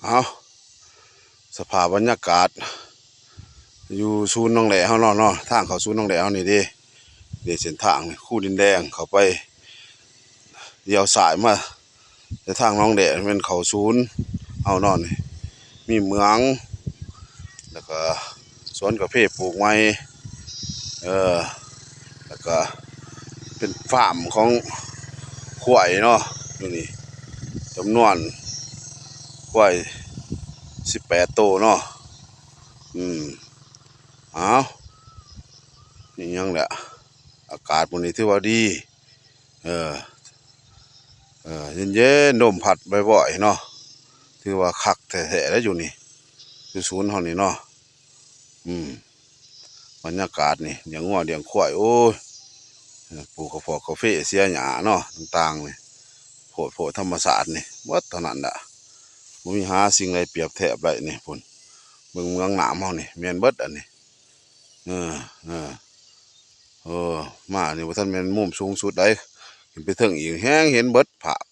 ເອົາ ສະພາບບັນຍາກາດຢູ່ສູນໜອງແຫຼເຮົາເນາະ ເນາະ ທາງເຂົ້າສູນໜອງແຫຼເຮົານີ້ເດ້ ເດ້ເສັ້ນທາງນີ້ ຄູດິນແດງເຂົ້າໄປ ລ້ຽວຊ້າຍມາ ແຕ່ທາງໜອງແຫຼແມ່ນເຂົ້າສູນເຮົາເນາະນີ້ ມີເໝືອງ ແລ້ວກໍສວນກາເຟປູກໃໝ່ ເອີ ແລ້ວກໍເປັນຟາມຂອງຄວາຍເນາະ ຢູ່ນີ້ ຈຳນວນຄວາຍສິບແປດໂຕເນາະ ອືມ ເອົາ ນີ້ຫຍັງແຫຼະ ອາກາດມື້ນີ້ຖືວ່າດີ ເອີ ເອີ ເຢັນໆ ລົມພັດບ່ອຍໆເນາະ ຖືວ່າຄັກແທ້ໆແຫຼະຢູ່ນີ້ ຢູ່ສູນເຮົານີ້ເນາະ ອືມ ບັນຍາກາດນີ້ ລ້ຽງງົວລ້ຽງຄວາຍ ໂອ້ຍ ປູກກາແຟ ກາເຟ ເສຍຫຍ້າເນາະ ຕ່າງໆນີ້ ໂພດໂພ ທຳມະຊາດນີ້ ໝົດເທົ່ານັ້ນລະ ບໍ່ມີຫາສິ່ງໃດປຽບທຽບໄດ້ນີ້ ພຸ້ນ ເບິ່ງເໝືອງນ້ຳເຮົານີ້ ແມ່ນເບິດອັນນີ້ ເອີ ເອີ ເອີ ມານີ້ບໍ່ທັນແມ່ນມຸມສູງສຸດໃດ ຂຶ້ນໄປເທິງອີກ ແຮງເຫັນເບິດພາບ